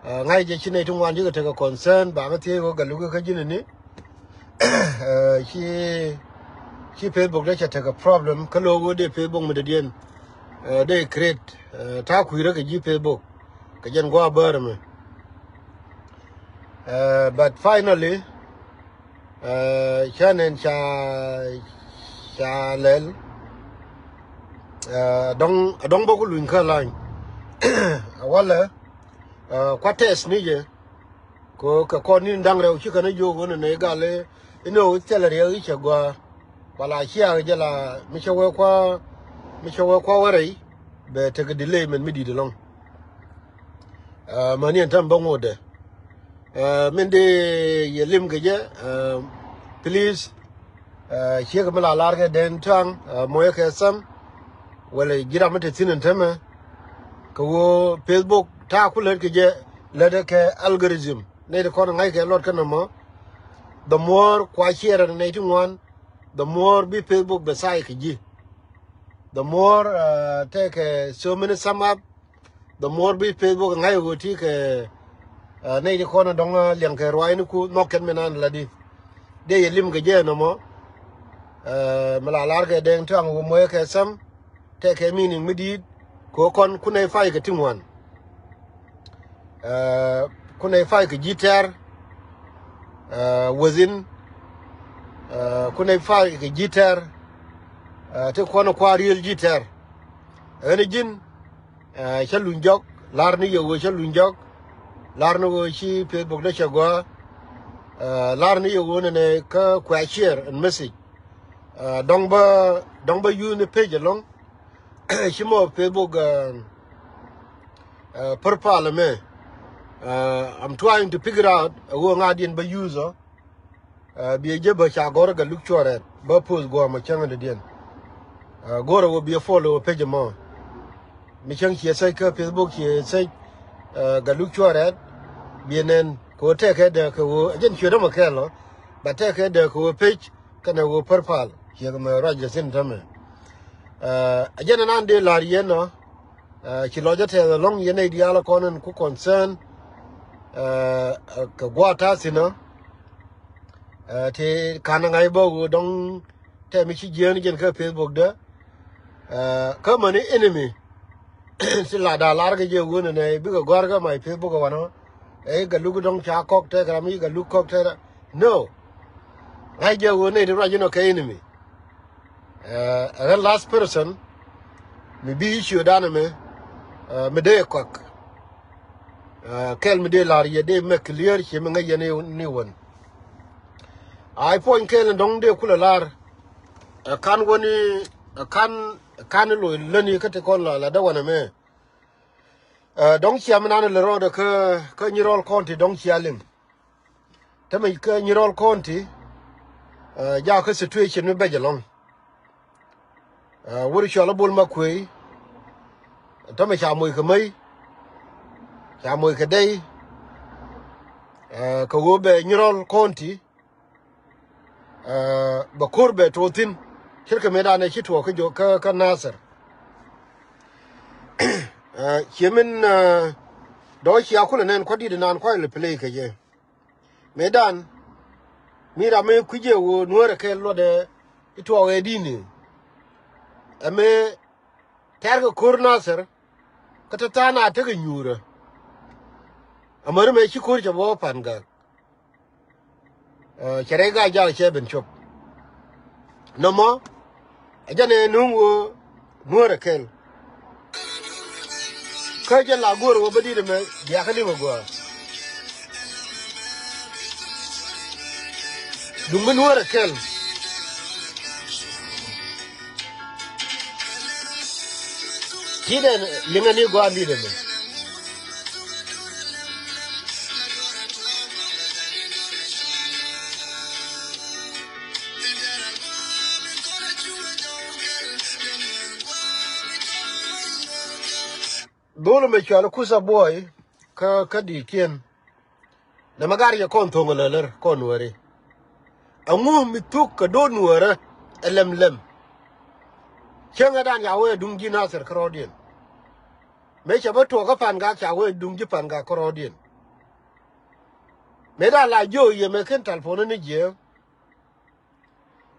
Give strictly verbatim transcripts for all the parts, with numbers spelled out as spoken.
Ɛ, ŋa̱c jɛ ci nɛy ti ŋuan cikɛ tekɛ concern ba ŋä thiec wä Gatluki kä ji̱n ni. Ɛ, ci, ci Facebook dee cɛ tekɛ problem kä lo̱o̱k wä dee Facebook mi dee diɛn. Ɛ, dee create, ɛ, ta̱a̱ kui̱rä kɛ ji̱ Facebook kɛ jɛn gua̱a̱ bäärä mi. Ɛ, but finally, ɛ, cä nɛn ca, ca lɛl. Ɛ, dɔ̱ŋ, dɔ̱ŋ bä ku luny kä lany. Walɛ, ɛ, kua tɛth ni jɛ. Kɛ, kɛ kɔn ni da̱ŋ rɛw ci kɛn a jiök ɣöö nɛ nɛ gal i̱, inɔ thilɛ riɛk i̱ cɛ gɔaa. Wala ciaak jɛ la mi cɛ wee kua, mi cɛ wee kua wä rɛy, bɛ tekɛ delay mɛn mi di̱i̱t ɛlɔ̱ŋ. Ɛ, mäni ɛn täämɛ bä ŋotdɛ. Ɛ, min dee yɛ lim kɛ jɛ, ɛ, please, ɛ, ciek mi la lar kɛ den tuaŋ, ɛ, moyɛ kɛ thäm, wala ji̱ ram mi te thi̱n ɛn täämɛ. Kɛ ɣöö Facebook ta̱a̱ ku lät kɛ jɛ, lät kɛ algorithm. Nɛy ti kɔn ŋa̱c kɛ luɔt kä nɔmɔ. The more kua share nɛy ti ŋuan, the more bi Facebook bɛ tha̱a̱c kɛ ji̱. The more, ɛ, tekɛ so many thumb up, the more bi Facebook ŋa̱c ɣöö ti kɛ, ɛ, nɛy ti kɔn dɔ̱ŋ, ɛ, liɛŋ kɛ ruaacniku nhɔk kɛn mi nan la di. Dee yɛ lim kɛ jɛ nɔmɔ. Ɛ, mi la lar kɛ dɛŋ tuaŋ wä moyɛ kɛ thäm. Tekɛ meaning mi di̱i̱t. Kɛ kɔn kunɛ pay kɛ ti ŋuan. Ɛ, kunɛ pay kɛ ji̱ tɛr. Ɛ, within. Ɛ, kunɛ pay kɛ ji̱ tɛr. Ɛ, ti kɔn kua riel ji̱ tɛr. Ɣän ji̱n, ɛ, cä luny jɔk, lar ni yɛ ɣöö cä luny jɔk, lar ni ɣöö ci Facebook dee cɛ gɔaa, ɛ, lar ni yɛ ɣöö nɛnɛ kä kua share and message. Ɛ, dɔ̱ŋ bä, dɔ̱ŋ bä use ni page ɛlɔ̱ŋ, ci mɔ Facebook, ɛ, ɛ, profile mɛ. Ɛ, I'm trying to figure out, ɛ, ɣöö ŋa̱diɛn bä use ɔ. Ɛ, biɛ jɛ bä ca gɔr Gatluki Cuɔl Rɛɛt bä post guɔ̱ɔ̱m a cäŋ dädiɛn. Ɛ, go̱rɛ wä biɛ follow page mɔ. Mi cäŋ ciɛ search kä Facebook ciɛ search, ɛ, Gatluki Cuɔl Rɛɛt. Biɛ nɛn kɛ wä tɛkɛ dee kɛ wä a jɛn cuɛ dämɛ kɛɛl ɔ. Ba tɛkɛ dee kɛ wä page kɛnɛ wä profile ciɛ kɛ mɛ ruac jɛ thin tämɛ. Ɛ, a jɛn anan dee la̱r yɛn ɔ. Ɛ, ci lɔcä tɛth ɛlɔ̱ŋ yɛn nɛy diaal kɔn ɛn ku concern. Ɛ, ɛ, kɛ gua̱a̱th ta̱a̱ thi̱n ɔ. Ɛ, ti ka̱n ŋa̱c bä ɣöö dɔ̱ŋ tɛm mi ci jiääni jɛn kä Facebook dä. Ɛ, kä mäni enemy. Ti la da̱a̱ lar kɛ jɛ ɣöö nɛ nɛ bikɛ gɔ̱a̱r kä my Facebook ɛ wanɔ. Ɛ, Gatluki dɔ̱ŋ ca kɔk tɛk ram i̱ Gatluki kɔk tɛk ram. No. Ŋa̱c jɛ ɣöö nɛy ti ruac inɔ kɛ enemy. Ɛ, ɛ ɣän last person mi bi issue dan ɛmɛ, ɛ, mi dee kɔak. Ɛ, kɛl mi dee la̱r yɛ dee mɛ clear ci mi ŋäc yɛ ni, ni wän. Ay puɔ̱ny kɛl in dɔ̱ŋ dee kulɛ la̱r. Ɛ, kan wäni, ɛ, kan, kan loc läni kä ti kɔn la, la dee wän ɛmɛ. Ɛ, dɔ̱ŋ cia mi nan lɛ rɔɔdɛ kä, kä Nyirɔl County dɔ̱ŋ cia liŋ. Tämɛ kä Nyirɔl County, ɛ, jakä situation mi bɛc ɛlɔ̱ŋ. Ɛ, wur cual a Bol Makuei, tämɛ ca moc kɛ mäc, ca moc kɛ dɛy, ɛ, kɛ ɣöö bɛ Nyirɔl County, ɛ, bɛ ko̱r bɛ tuɔɔk thi̱n, ce̱tkɛ mëëdan ɛ ci tuɔɔk kä jɔk kä, kä Nasir. Ɛ, cie min, ɛ, dɔ̱ŋ cia kulɛ nɛn kua̱r di̱t inan kua̱r lɛ play kɛ jɛ. Mëëdan mi ram mi kui̱c jɛ ɣöö Nuäärɛ kɛl luɔtdɛ i̱ tuɔɔk ɛ di̱n i̱. Ɛ mëë tɛ̈rkɛ ko̱r Nasir kä te tha̱a̱ŋ a tekɛ nyuurä. Amäri mëë ci ko̱r cɛ bä pan gak. Ɛ, cɛ rɛy gak jal cɛ ben cop. Nɔmɔ, ɛ jɛn ɛ nuŋ ɣöö Nuäärɛ kɛl. Kä jɛn la go̱o̱r ɣöö bä di̱t ɛmɛ, diakä li̱w ɛ gɔaa. Duŋ mi Nuäärɛ kɛl. Ci dɛn liŋɛ ni gɔaa di̱t ɛmɛ. Dhol mɛ cual Kusa Buɔy kä, kä di̱i̱tkiɛn. Nɛ mɛ gar yɛ kɔn thoŋ lä lär kɔn Nuääri. Ɛŋu mi thuk kɛ do̱r Nuäärä ɛ lɛm lɛm. Cäŋɛ dan ya wee duŋ ji̱ Nasir kärɔɔdiɛn. Mëë cɛ bä tuɔɔk kä Pangak ca wee duŋ ji̱ Pangak kärɔɔdiɛn. Mëë dan la jiök yɛ mëë ken telephone ni jiɛ.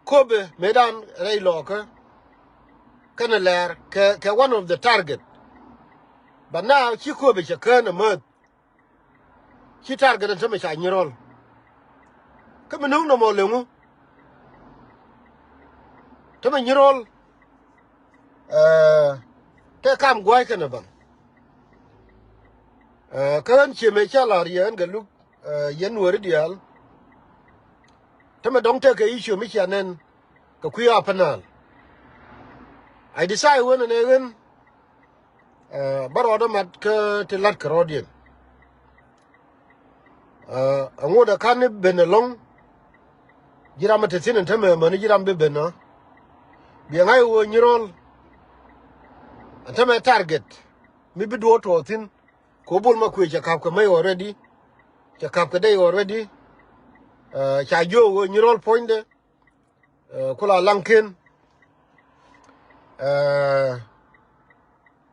Köpɛ mëë dan rɛy lɔɔkä kɛnɛ lɛɛr kɛ, kɛ one of the target. But now ci Köpɛ cɛ kään ɛ mäth. Ci target ɛn tämɛ ca Nyirɔl. Kä mi no̱o̱ŋ nɔmɔ leŋu tämɛ Nyirɔl. Ɛ, te kam gua̱a̱c kɛnɛ baŋ. Ɛ, kä ɣän cië mëë ca la̱r yɛ ɣän kɛ luk, ɛ, yɛn Nuääri diaal. Tämɛ dɔ̱ŋ tekɛ issue mi cia nɛn kɛ kui̱ Upper Nile. I decide wen ɛn ɛ ɣän, ɛ, bä rɔɔdä mat kä ti la̱t kɛ rɔɔdiɛn. Ɛ, ɛŋu dee ka̱n ni ben ɛlɔ̱ŋ. Ji̱ ram ɛ te thi̱n ɛn tämɛ mäni ji̱ ram bi ben ɔ. Biɛ ŋa̱c ɣöö Nyirɔl ɛn tämɛ target mi bi duɔ̱ɔ̱r tuɔɔk thi̱n. Kɛ ɣöö Bol Makuëë cɛ ka̱p kɛ mec already. Cɛ ka̱p kɛ dec already. Ɛ, ca jiök ɣöö Nyirɔl puɔ̱nydɛ. Ɛ, ku la Laŋken. Ɛ,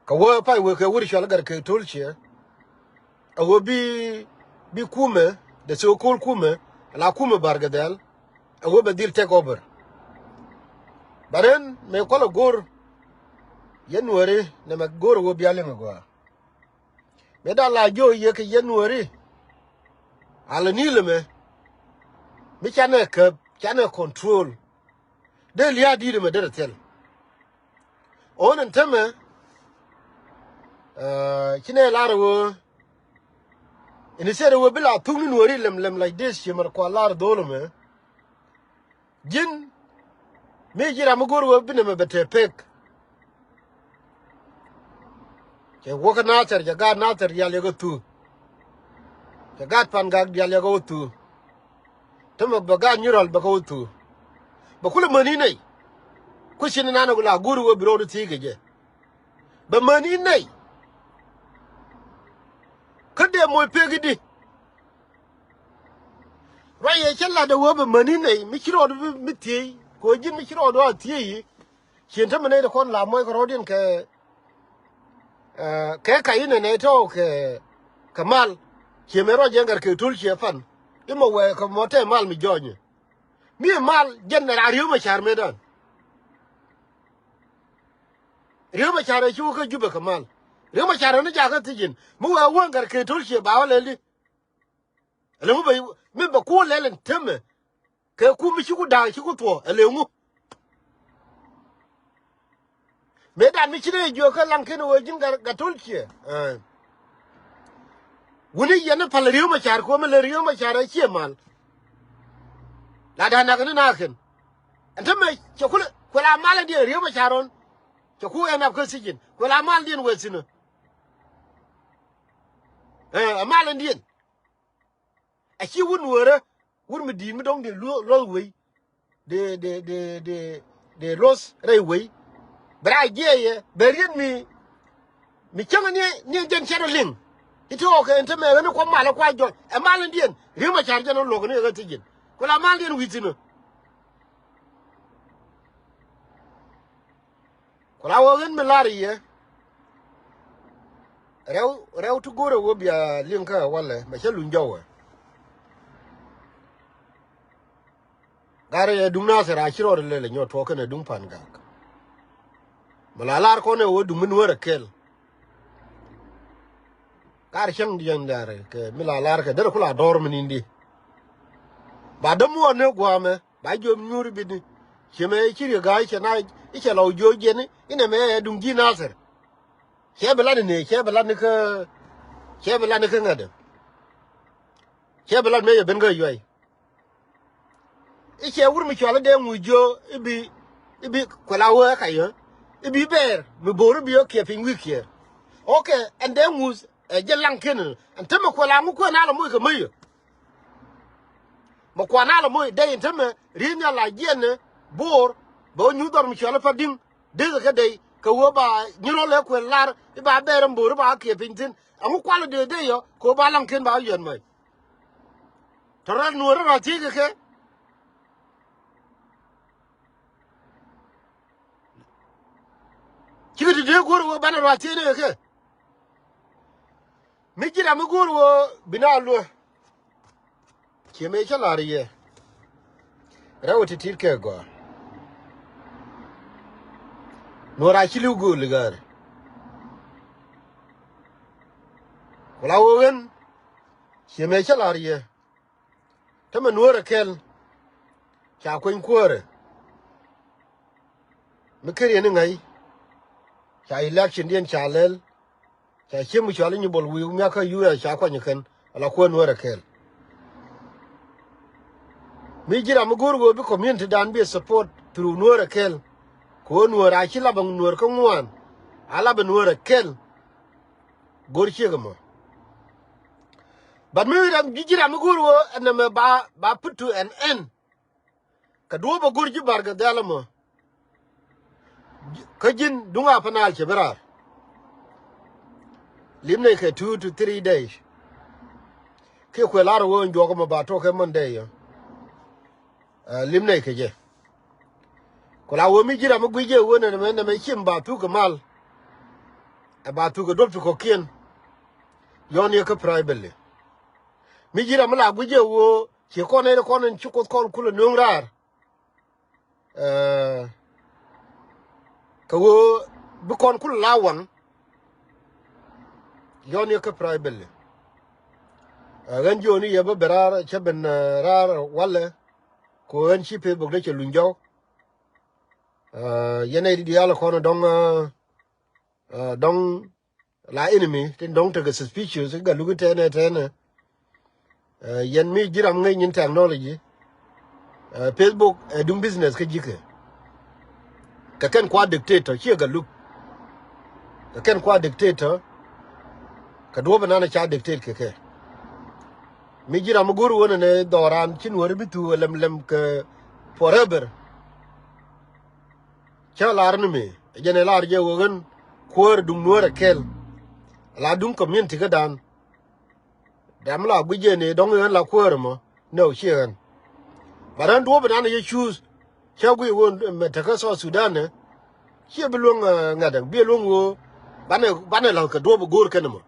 kɛ wee pay wee kɛ wur cɔal Gatkeek Tolchiɛ. A wee bi, bi kumɛ, the so-called kumɛ, la kumɛ Bar Gadhɛl. A wee bɛ dhil take over. But then mëë kualɛ go̱r yɛn Nuääri nɛmɛ go̱r a wee bia liŋ a gɔaa. Mëë dan la jiök yɛ kɛ yɛn Nuääri. Ala ni lɛ mɛ. Mi canɛ käp, canɛ control. Dee lia̱a̱ di̱i̱t ɛmɛ derɛ thil. Ɣän ɛn tämɛ, ɛ, ci nɛ lar ɣöö. Instead ɣöö bi la thuk ni Nuääri lɛm lɛm like this ci mɛr kua lar dho̱l ɛmɛ. Ji̱n mi ji̱ ram mi go̱o̱r ɣöö bi nɛmɛ bɛ te pek. Cɛ wä kä Nathɛr, cɛ gaat Nathɛr diaal yɛ kä thuu. Cɛ gaat Pangak diaal yɛ kä wä thuu. Tämɛ bɛ gaat Nyirɔl bɛ kä wä thuu. Bɛ kulɛ mäni nɛy. Kuecin inan ɛ ku la go̱o̱r ɣöö bi rɔɔdu thiec kɛ jɛ. Bɛ mäni nɛy. Kä dee moc pek i̱di. Ruac yɛ cä lat ɛ wee bɛ mäni nɛy mi ci rɔɔdu bi, mi thiec. Kɛ ɣöö ji̱n mi ci rɔɔdu a thiec i̱. Cien tämɛ nɛy ti kɔn la muɔc kɛ rɔɔdiɛn kɛ, ɛ, kɛ kac inɛ nɛy tɔ̱ kɛ, kɛ mal. Ciɛ mëë ruac yɛn Gatkeek Tolchiɛ pan. Imɛ wɛɛ kɛ mɔ tɛ mal mi jɔɔnyɛ. Mi mal jɛn ɛ raa Riek Macar mëëdan. Riek Macar ɛ ci wä kä Jubɛ kɛ mal. Riek Macar ɛ ni jakä thi̱c in. Mi wɛɛ wäŋ Gatkeek Tolchiɛ ba wä lɛl di. Ɛlɛ ŋu bɛ, mi bɛ kuɔ lɛl ɛn temɛ. Kɛ kum mi ci ku da̱a̱k ci ku thuɔ̱ɔ̱, ɛlɛ ŋu. Mëëdan mi ci dee jiök kä Laŋken ɣöö ji̱n Gat, Gat Tolchiɛ. Ɛ. Wuni yɛn ni pal Riek Macar kuɔ̱mɛ lɛ Riek Macar ɛ ciɛ mal. La da̱a̱n nak ni na̱a̱kɛn. Ɛn temɛ cɛ kulɛ, kuɛ la mal ɛn diɛn Riek Macar ɣɔn. Cɛ ku ɛn ap kä thi̱c in. Kuɛ la mal diɛn wee thi̱n ɔ. Ɛ, ɛ mal ɛn diɛn. A ci wut nueerä, wut mi di̱i̱t mi dɔ̱ŋ dee luɔth wei. Dee, dee, dee, dee, dee luɔth rɛy wei. Bɛ raa jiɛɛyɛ, bɛ riet mi, mi cäŋ ni, ni jɛn cɛ rɔ liŋ. I̱ ti ɣɔw kɛ ɛn te mɛ ɣän ni kuɔth mal ɛ kua jɔl. Ɛ mal in diɛn, Riek Macar jɛn ɣän luɔk ni ɣän te ji̱n. Ku la mal diɛn wi̱i̱ thi̱n ɣä. Ku la wä ɣän mi lar yɛ. Rɛw, rɛw ti go̱rɛ wä bia liŋ kä walɛ, mɛ cä luny jɔwɛ. Garɛ yɛ duŋ Nathɛr a ci rɔɔdɛ lɛl ɛ nyɔt tuɔɔk kɛnɛ duŋ Pangak. Mɛ la lar kɔn ɛ wä duŋ mi nuäärɛ kɛl. Kar cäŋ diɛn dɛr kɛ mi la lar kɛ derɛ ku la dɔr mi nindi. Ba dämuɔɔr ni guamɛ ba jiöm nyuur bini. Ciemɛ ci riek ga̱a̱c cɛ na i̱ cɛ lɔw jiöc jiɛni inɛ mɛ ɛ duŋ ji̱ Nathɛr. Cɛ bi lat ni nee cɛ bi lat ni kä, cɛ bi lat ni kä ŋädɛ. Cɛ bi lat mëë cɛ ben kä yuay. I̱ cɛ wur mi cɔal i̱ dee ŋuc jiö i̱ bi, i̱ bi kuɛl a wee ka yä. I̱ bi bɛɛr mi bo̱o̱r i̱ bi ɣä kiɛ piny wi̱i̱ kiɛ. Okay, ɛn dee ŋuc ɛ jɛ laŋ kiɛn ɛn tämɛ kuɛl a ŋu kuɛn a lɔ moc kɛ mäyä. Mɛ kuan a lɔ moc dee in tämɛ ri̱i̱n nhial la jiɛn ni bo̱o̱r bɛ wä nyuth dhɔr mi cɔal i̱ pa di̱ŋ. Dee kɛ dee kɛ wee ba nyirol ɛ kuɛl lar i̱ ba bɛɛr ɛn bo̱o̱r i̱ ba kiɛ piny thi̱n. Ɛŋu kual i̱ dee dee yɔ kɛ wee ba laŋ kiɛn ba wä yɔn mäc. Tɔ rɛl nuɔ̱ɔ̱rä rɔ thiec kɛ kɛ. Cikɛ ti dee go̱r wee banɛ rɔ thiec ni kɛ kɛ. Mi ji̱ ram mi go̱o̱r ɣöö bi na luɛ. Ciɛ mëë cä la̱r yɛ. Rɛw ti̱ti̱t kɛ gɔaa. Nuɔ̱ɔ̱r a ci li̱w gööl i̱ gäär. Ku la ɣöö ɣän. Ciɛ mëë cä la̱r yɛ. Tämɛ nuäärä kɛl. Ca kueny kuäärä. Mi ker yɛn i̱ ŋäc. Ca election diɛn ca lɛl. Ca ciek mi cɔal i̱ nyi bol wi̱i̱ miak kä U S ca kuany kɛn ala kuäär nuäärä kɛl. Mi ji̱ ram mi go̱o̱r ɣöö bi community dan bi support through nuäärä kɛl. Kɛ ɣöö nuäär a ci lapɛ nuäär kä ŋuan. A lapɛ nuäärä kɛl. Go̱o̱r ciek ɛmɔ. But mi ram ji̱ ji̱ ram mi go̱o̱r ɣöö ɛn nɛmɛ ba, ba put to an end. Kɛ duɔ̱ɔ̱p ɛ go̱r ji̱ Barkɛ Dhɛl ɛmɔ. Kä ji̱n duŋ a pä naal cɛ bi raar. Lim nɛy kɛ two to three days. Kiɛ kuɛ lar ɛ ɣöö ɛn juɔk ɛmɔ ba tuɔk kɛ Monday yɔ. Lim nɛy kɛ jɛ. Ku la ɣöö mi ji̱ ram mi gui̱c jɛ ɣöö nɛmɛ nɛmɛ cim ba thuk kɛ mal. Ɛ ba thuk kɛ duɔ̱p ti kɔ̱kiɛn. Yɔn yɛ kä privately. Mi ji̱ ram mi la gui̱c jɛ ɣöö Ci kɔn nɛy ti kɔn in ci Kuoth kɔn kulɛ nööŋ raar. Ɛ, kɛ ɣöö bi kɔn kulɛ la waŋ. Yɔn yɛ kä privately. Ɛ, ɣän jiɔni yɛ bä ben raar, cä ben, ɛ, raar walɛ. Kɛ ɣöö ɣän ci Facebook dee cɛ luny jɔw. Ɛ, yɛn nɛy ti diaal kɔn dɔŋ, ɛ, Ɛ, dɔŋ la enemy tin dɔŋ tekɛ suspicious i̱ Galuk i̱ tɛnɛ tɛnɛ. Ɛ, yɛn mi ji̱ ram ŋäc nyin technology. Ɛ, Facebook ɛ duŋ business kä ji̱kɛ. Kɛ kɛn kua dictator ciɛ Galuk. Kɛ kɛn kua dictator. Kɛ duɔ̱p inan ca dictate kɛ kɛ. Mi ji̱ ram mi go̱r wänɛ nɛ dhɔran ci nuɔ̱ri bi thuu ɛ lɛm lɛm kɛ forever. Cä lar ni mi jɛn ɛ lar jɛ wä ɣän kuäär duŋ nuäär ɛ kɛl. La duŋ community kä dan. Dam la guic jɛ ni dɔŋ ɣän la kuäär mɔ ni ɔ ciɛ ɣän. Ba rän duɔ̱p inan yɛ cuuth. Cä guic wä mɛ tekä South Sudan ni. Ciɛ bi luäŋ, ɛ, ŋa̱t ɛŋ bi luäŋ wä banɛ, banɛ la̱th kɛ duɔ̱p go̱o̱r kɛn mɔ.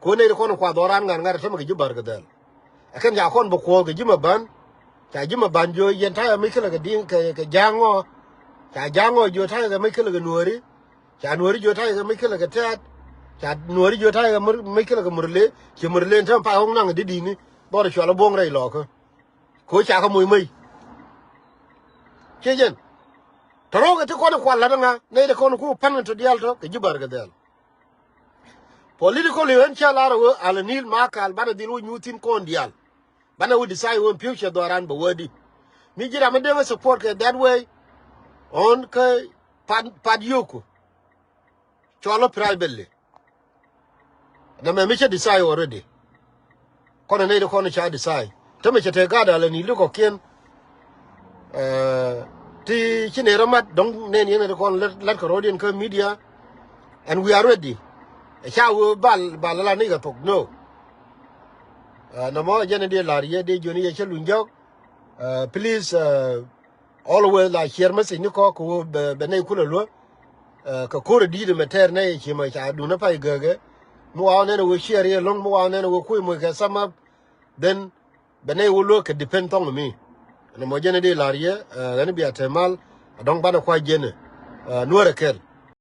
Ko̱n nɛy ti kɔn kuath ɣɔran ŋa̱t ŋa̱t ɛ tämɛ kɛ ji̱ Barkɛ Dhɛl. Ɛ kɛn ca kɔn bi kuɔth kɛ ji̱ ma ban. Ca ji̱ ma ban jiö yɛn ta̱yɛ mi kilɛ kɛ di̱i̱ŋ kɛ, kɛ ja̱a̱ŋ ɔ. Ca ja̱a̱ŋ ɔ jiö ta̱yɛ kɛ mi kilɛ kɛ nuääri. Ca nuääri jiö ta̱yɛ kɛ mi kilɛ kɛ tɛ̈t. Ca nuääri jiö ta̱yɛ kɛ mi, mi kilɛ kɛ murle. Ci murle in täämɛ pa ɣɔ̱ŋ naŋ di̱t di̱i̱ni. Dhɔr cual ɛ buɔ̱ŋ rɛy lɔɔkä. Ko̱ ca kɛ moc mäc. Ciɛ jɛn. Tɔ̱ rɔ̱ɔ̱kɛ ti kɔn ɛ kual la̱t ɛŋa nɛy ti kɔn ku pa̱n in tɔ̱ diaal tɔ̱ kɛ ji̱ Barkɛ Dhɛl. Political i̱ ɣän cä lar ɛ ɣöö alɛ nil ma kal banɛ dhil wä nyuuth thi̱n kɔn diaal. Banɛ wä decide ɣöö in future dhɔran bɛ wädi. Mi ji̱ ram mi deŋ ɛ support kɛ that way. Ɣän kä pat, pat yio̱o̱ku. Cɔl ɣä privately. Nɛmɛ mi cä decide already. Kɔn ɛ nɛy ti kɔn ca decide. Tämɛ cɛ te gaat alɛ ni luk kɔ̱kiɛn. Ɛ, ti ci nɛy rɔ mat dɔ̱ŋ nɛn yɛn ti kɔn lat, lat kɛ rɔ̱diɛn kä media. And we are ready. Ɛ ca wee bal, bal ala ni kɛ thok. No. Ɛ, nɔmɔ jɛn in diɛ lar yɛ, diɛ jiɔni yɛ cä luny jɔk. Ɛ, please, ɛ, always la share message ni kɔk kɛ wee bɛ, bɛ nɛy kulɛ luä. Ɛ, kɛ ko̱r di̱i̱t mɛ tɛɛr nɛy ci mɛ ca duun a pay gäägɛ. Mi wa nɛn wee share yɛ lo̱ŋ, mi wa nɛn wee kui̱ mɔ kɛ sum up. Then bɛ nɛy wä luäk kɛ depend thɔŋ mi. Ɛn mɔ jɛn ɛ dee la̱r yɛ, ɛ, ɣän bia te mal, a dɔ̱ŋ banɛ kua̱c jɛn ɛ, ɛ, nuäärɛ kɛl.